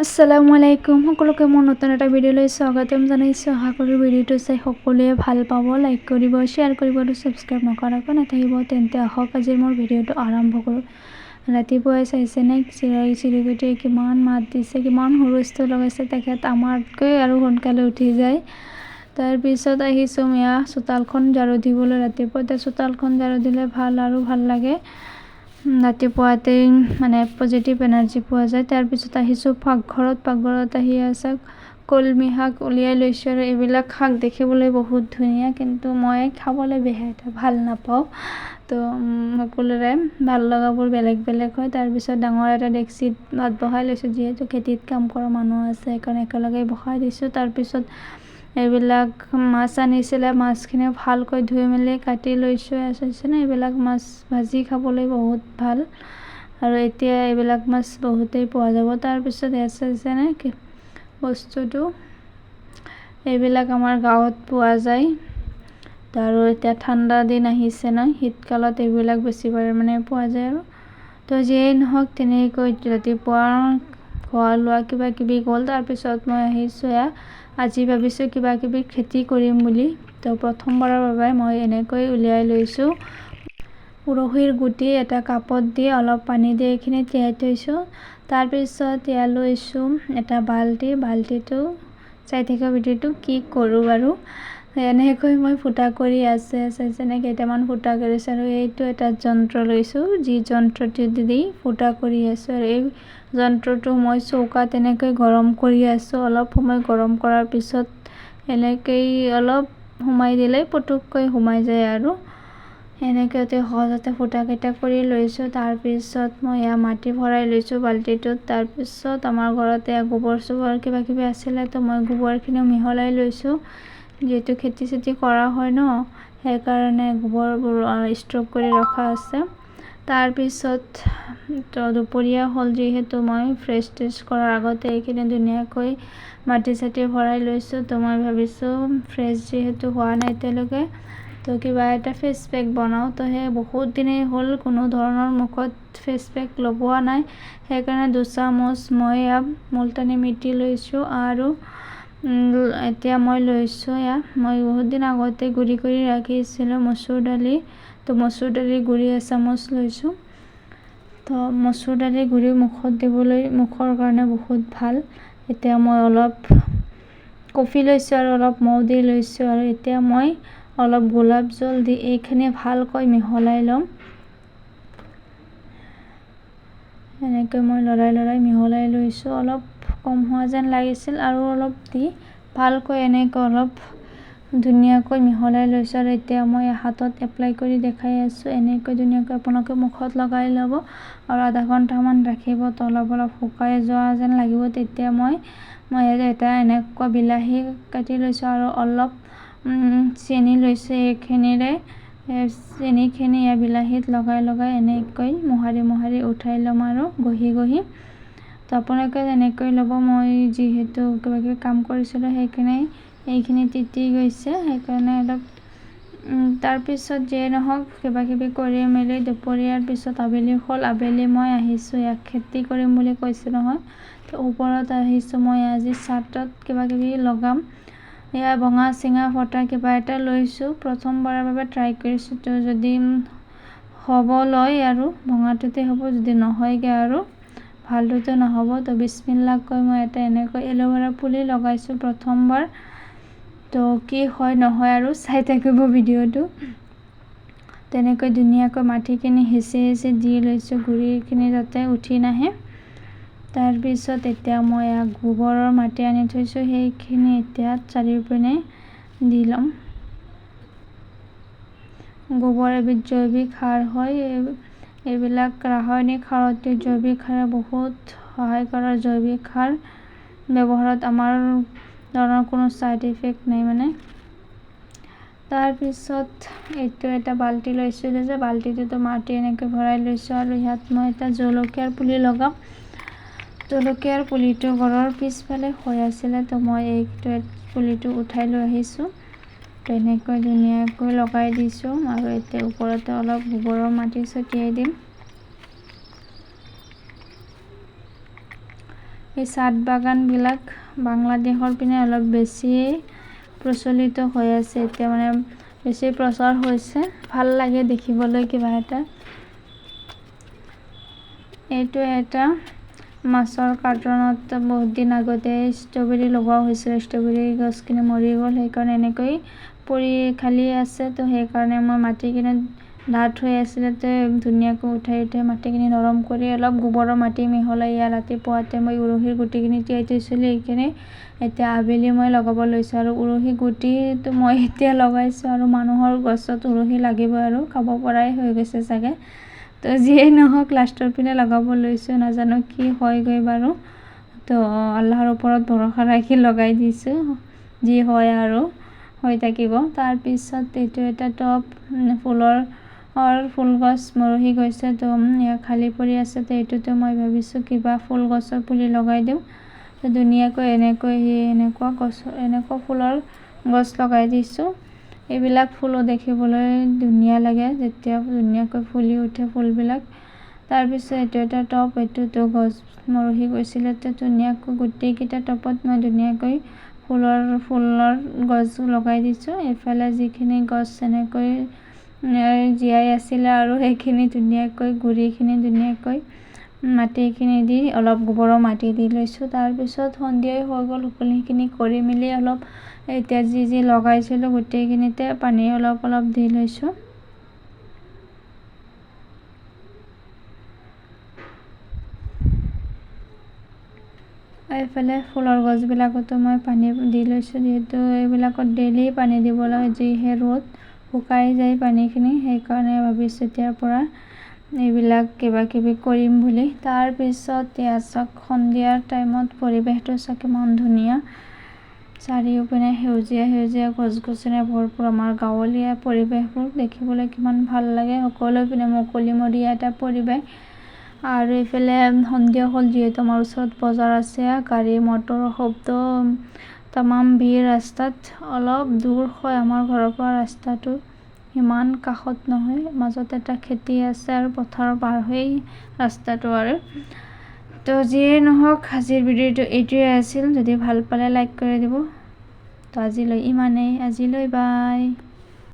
আসসালামু আলাইকুম সকলোকে মোৰ নতুন এটা ভিডিঅ'লৈ স্বাগতম জনাইছোঁ। আশা কৰোঁ ভিডিঅ'টো চাই সকলোৱে ভাল পাব, লাইক কৰিব, শ্বেয়াৰ কৰিব আৰু ছাবস্ক্ৰাইব নকৰাকৈ নাথাকিব। তেন্তে আহক, আজিৰ মোৰ ভিডিঅ'টো আৰম্ভ কৰোঁ। ৰাতিপুৱাই চাইছেনে চিৰাই চিৰিকটিয়ে কিমান মাত দিছে, কিমান হুলস্থুল লগাইছে। তেখেত আমাতকৈ আৰু সোনকালে উঠি যায়। তাৰপিছত আহিছোঁ এয়া চোতালখন ঝাৰু দিবলৈ। ৰাতিপুৱাতে চোতালখন ঝাৰু দিলে ভাল আৰু ভাল লাগে, ৰাতিপুৱাতেই মানে পজিটিভ এনাৰ্জি পোৱা যায়। তাৰপিছত আহিছোঁ পাকঘৰত। পাকঘৰত আহি আছে কলমি শাক উলিয়াই লৈছোঁ আৰু এইবিলাক শাক দেখিবলৈ বহুত ধুনীয়া, কিন্তু মই খাবলৈ বেয়া এটা ভাল নাপাওঁ। তো সকলোৰে ভাল লগাবোৰ বেলেগ বেলেগ হয়। তাৰপিছত ডাঙৰ এটা ডেক্সিত ভাত বহাই লৈছোঁ, যিহেতু খেতিত কাম কৰা মানুহ আছে, সেইকাৰণে একেলগে বহাই দিছোঁ। তাৰপিছত এইবিলাক মাছ আনিছিলে, মাছখিনি ভালকৈ ধুই মেলি কাটি লৈছোঁ। চাইছেনে, এইবিলাক মাছ ভাজি খাবলৈ বহুত ভাল আৰু এতিয়া এইবিলাক মাছ বহুতেই পোৱা যাব। তাৰপিছত ইয়াত চাইছেনে বস্তুটো, এইবিলাক আমাৰ গাঁৱত পোৱা যায়। আৰু এতিয়া ঠাণ্ডা দিন আহিছে ন, শীতকালত এইবিলাক বেছি পৰিমাণে পোৱা যায়। আৰু তো যিয়েই নহওক, তেনেকৈ ৰাতিপুৱা খোৱা লোৱা কিবা কিবি গ'ল। তাৰপিছত মই আহিছোঁ এয়া আজি ভাবিছোঁ কিবা কিবি খেতি কৰিম বুলি। তো প্ৰথমবাৰৰ বাবে মই এনেকৈ উলিয়াই লৈছোঁ উৰহীৰ গুটি, এটা কাপত দি অলপ পানী দি এইখিনি তিয়াই থৈছোঁ। তাৰপিছত এয়া লৈছোঁ এটা বাল্টি। বাল্টিটো চাই থাকিব ভিডিঅ'টো, কি কৰোঁ বাৰু। এনেকৈ মই ফুটা কৰি আছে, চাইছেনে, কেইটামান ফুটা কৰিছোঁ। আৰু এইটো এটা যন্ত্ৰ লৈছোঁ, যি যন্ত্ৰটো দি ফুটা কৰি আছোঁ। আৰু এই যন্ত্ৰটো মই চৌকাত এনেকৈ গৰম কৰি আছোঁ। অলপ সময় গৰম কৰাৰ পিছত এনেকৈ অলপ সোমাই দিলে পুটুককৈ সোমাই যায় আৰু এনেকৈ অতি সহজতে ফুটাকেইটা কৰি লৈছোঁ। তাৰপিছত মই এয়া মাটি ভৰাই লৈছোঁ বাল্টিটোত। তাৰপিছত আমাৰ ঘৰতে গোবৰ চোবৰ কিবা কিবি আছিলে, তো মই গোবৰখিনিও মিহলাই লৈছোঁ। যিহেতু খেতি চেতি কৰা হয় ন, সেইকাৰণে গোবৰবোৰ ষ্টক কৰি ৰখা আছে। তাৰপিছত তো দুপৰীয়া হ'ল, যিহেতু মই ফ্ৰেছ ট্ৰেছ কৰাৰ আগতে এইখিনি ধুনীয়াকৈ মাটি চাটি ভৰাই লৈছোঁ। তো মই ভাবিছোঁ ফ্ৰেছ যিহেতু হোৱা নাই এতিয়ালৈকে, তো কিবা এটা ফেচ পেক বনাওঁ। তো সেই বহুত দিনেই হ'ল কোনো ধৰণৰ মুখত ফেচ পেক লগোৱা নাই, সেইকাৰণে 2 চামুচ মই ইয়াত মুলতানি মিটি লৈছোঁ। আৰু এতিয়া মই লৈছোঁ এয়া মই বহুত দিন আগতে গুড়ি কৰি ৰাখিছিলোঁ মচুৰ দালি, তো মচুৰ দালিৰ গুড়ি এচামুচ লৈছোঁ। তো মচুৰ দালিৰ গুড়ি মুখত দিবলৈ মুখৰ কাৰণে বহুত ভাল। এতিয়া মই অলপ কফি লৈছোঁ আৰু অলপ মৌ দি লৈছোঁ আৰু এতিয়া মই অলপ গোলাপ জল দি এইখিনি ভালকৈ মিহলাই ল'ম। এনেকৈ মই লৰাই লৰাই মিহলাই লৈছোঁ। অলপ কম হোৱা যেন লাগিছিল, আৰু অলপ দি ভালকৈ এনেকৈ অলপ ধুনীয়াকৈ মিহলাই লৈছোঁ। আৰু এতিয়া মই হাতত এপ্লাই কৰি দেখাই আছোঁ। এনেকৈ ধুনীয়াকৈ আপোনালোকে মুখত লগাই ল'ব আৰু আধা ঘণ্টামান ৰাখিব, তো অলপ অলপ শুকাই যোৱা যেন লাগিব। তেতিয়া মই মই এটা এনেকুৱা বিলাহী কাটি লৈছোঁ আৰু অলপ চেনি লৈছোঁ। এইখিনিৰে চেনিখিনি ইয়াৰ বিলাহীত লগাই লগাই এনেকৈ মোহাৰি মোহাৰি উঠাই ল'ম আৰু ঘঁহি ঘঁহি। তো আপোনালোকে এনেকৈ ল'ব। মই যিহেতু কিবা কিবি কাম কৰিছিলোঁ, সেইকাৰণে এইখিনি তিতি গৈছে, সেইকাৰণে অলপ। তাৰপিছত যিয়ে নহওক, কিবা কিবি কৰি মেলি দুপৰীয়াৰ পিছত আবেলি হ'ল। আবেলি মই আহিছোঁ ইয়াক খেতি কৰিম বুলি কৈছোঁ নহয়, তো ওপৰত আহিছোঁ মই আজি চাটত কিবা কিবি লগাম। এয়া ভঙা চিঙা ফটা কিবা এটা লৈছোঁ, প্ৰথমবাৰৰ বাবে ট্ৰাই কৰিছোঁ। তো যদি হ'ব লয় আৰু ভঙাটোতে হ'ব, যদি নহয়গৈ আৰু ভালটোতে নহ'ব। তো বিছমিল্লাহ কৈ মই এটা এনেকৈ এল'ভেৰা পুলি লগাইছোঁ প্ৰথমবাৰ। তো কি হয় নহয় আৰু চাই থাকিব ভিডিঅ'টো। তেনেকৈ ধুনীয়াকৈ মাটিখিনি হেঁচি হেঁচি দি লৈছোঁ, গুড়িখিনি যাতে উঠি নাহে। তাৰপিছত এতিয়া মই গোবৰৰ মাটি আনি থৈছোঁ, সেইখিনি এতিয়া চাৰিওপিনে দি ল'ম। গোবৰ এবিধ জৈৱিক সাৰ হয়। এইবিলাক ৰাসায়নিক সাৰতকৈ জৈৱিক সাৰে বহুত সহায় কৰে। জৈৱিক সাৰ ব্যৱহাৰত আমাৰ ধৰণৰ কোনো ছাইড ইফেক্ট নাই মানে। তাৰপিছত এইটো এটা বাল্টি লৈছিলোঁ যে, বাল্টিটোতো মাটি এনেকৈ ভৰাই লৈছোঁ আৰু ইয়াত মই এটা জলকীয়াৰ পুলি লগাম। জলকীয়াৰ পুলিটো ঘৰৰ পিছফালে হৈ আছিলে, তো মই এইটো পুলিটো উঠাই লৈ আহিছোঁ। তেনেকৈ ধুনীয়াকৈ লগাই দিছোঁ আৰু এতিয়া ওপৰতে অলপ গোবৰৰ মাটি ছটিয়াই দিম। এই চাট বাগানবিলাক বাংলাদেশৰ পিনে অলপ বেছিয়েই প্ৰচলিত হৈ আছে এতিয়া, মানে বেছি প্ৰচাৰ হৈছে। ভাল লাগে দেখিবলৈ কিবা এটা। এইটো এটা মাছৰ কাৰ্টনত বহুত দিন আগতে ষ্ট্ৰবেৰী লগোৱা হৈছিল। ষ্ট্ৰবেৰী গছখিনি মৰি গ'ল, সেইকাৰণে এনেকৈ পৰি খালী আছে। তো সেইকাৰণে মই মাটিখিনি ডাঠ হৈ আছিলে, তো ধুনীয়াকৈ উঠাই উঠাই মাটিখিনি নৰম কৰি অলপ গোবৰৰ মাটি মিহলাই ইয়াৰ ৰাতিপুৱাতে মই উৰহীৰ গুটিখিনি তিয়াই থৈছিলোঁ। এইখিনি এতিয়া আবেলি মই লগাব লৈছোঁ। আৰু উৰহী গুটিটো মই এতিয়া লগাইছোঁ, আৰু মানুহৰ গছত উৰহী লাগিব আৰু খাব পৰাই হৈ গৈছে চাগে। তো যিয়েই নহওক, লাষ্টৰ পিনে লগাব লৈছোঁ, নাজানো কি হয়গৈ বাৰু। তো আল্লাহৰ ওপৰত ভৰসা ৰাখি লগাই দিছোঁ, যি হয় আৰু হৈ থাকিব। তাৰপিছত এইটো এটা টপ, ফুলৰ ফুল গছ মৰহি গৈছে, তো ইয়াত খালী পৰি আছে। তো এইটোতে মই ভাবিছোঁ কিবা ফুল গছৰ পুলি লগাই দিওঁ। তো ধুনীয়াকৈ এনেকৈ এনেকুৱা গছ, এনেকুৱা ফুলৰ গছ লগাই দিছোঁ। এইবিলাক ফুলো দেখিবলৈ ধুনীয়া লাগে যেতিয়া ধুনীয়াকৈ ফুলি উঠে ফুলবিলাক। তাৰপিছত এইটো এটা টপ, এইটোতো গছ মৰহি গৈছিলে। তো ধুনীয়াকৈ গোটেইকেইটা টপত মই ধুনীয়াকৈ ফুলৰ গছ লগাই দিছোঁ। এইফালে যিখিনি গছ এনেকৈ জীয়াই আছিলে আৰু সেইখিনি ধুনীয়াকৈ গুৰিখিনি ধুনীয়াকৈ মাটিখিনি দি অলপ গোবৰৰ মাটি দি লৈছোঁ। তাৰপিছত সন্ধিয়াই হৈ গ'ল, সকলোখিনি কৰি মেলি অলপ এতিয়া যি যি লগাইছিলোঁ গোটেইখিনিতে পানী অলপ অলপ দি লৈছোঁ। এইফালে ফুলৰ গছবিলাকতো মই পানী দি লৈছোঁ, যিহেতু এইবিলাকত ডেইলি পানী দিব লাগে, যিহে ৰ'দ শুকাই যায় পানীখিনি, সেইকাৰণে ভাবিছোঁ এতিয়াৰ পৰা এইবিলাক কিবা কিবি কৰিম বুলি। তাৰপিছত ইয়াত চাওক, সন্ধিয়াৰ টাইমত পৰিৱেশটো চাওক কিমান ধুনীয়া, চাৰিওপিনে সেউজীয়া সেউজীয়া গছ গছনিৰে ভৰপূৰ। আমাৰ গাঁৱলীয়া পৰিৱেশবোৰ দেখিবলৈ কিমান ভাল লাগে, সকলো পিনে মুকলিমূৰীয়া এটা পৰিৱেশ। আৰু এইফালে সন্ধিয়া হ'ল, যিহেতু আমাৰ ওচৰত বজাৰ আছে, গাড়ী মটৰৰ শব্দ, তামাম ভিৰ ৰাস্তাত। অলপ দূৰ হয় আমাৰ ঘৰৰ পৰা ৰাস্তাটো, ইমান কাষত নহয়, মাজত এটা খেতি আছে আৰু পথাৰৰ পাৰ হৈ ৰাস্তাটো আৰু। তো যিয়ে নহওক, আজিৰ ভিডিঅ'টো এইটোৱে আছিল। যদি ভাল পালে লাইক কৰি দিব। তো আজিলৈ ইমানেই, আজিলৈ বাই।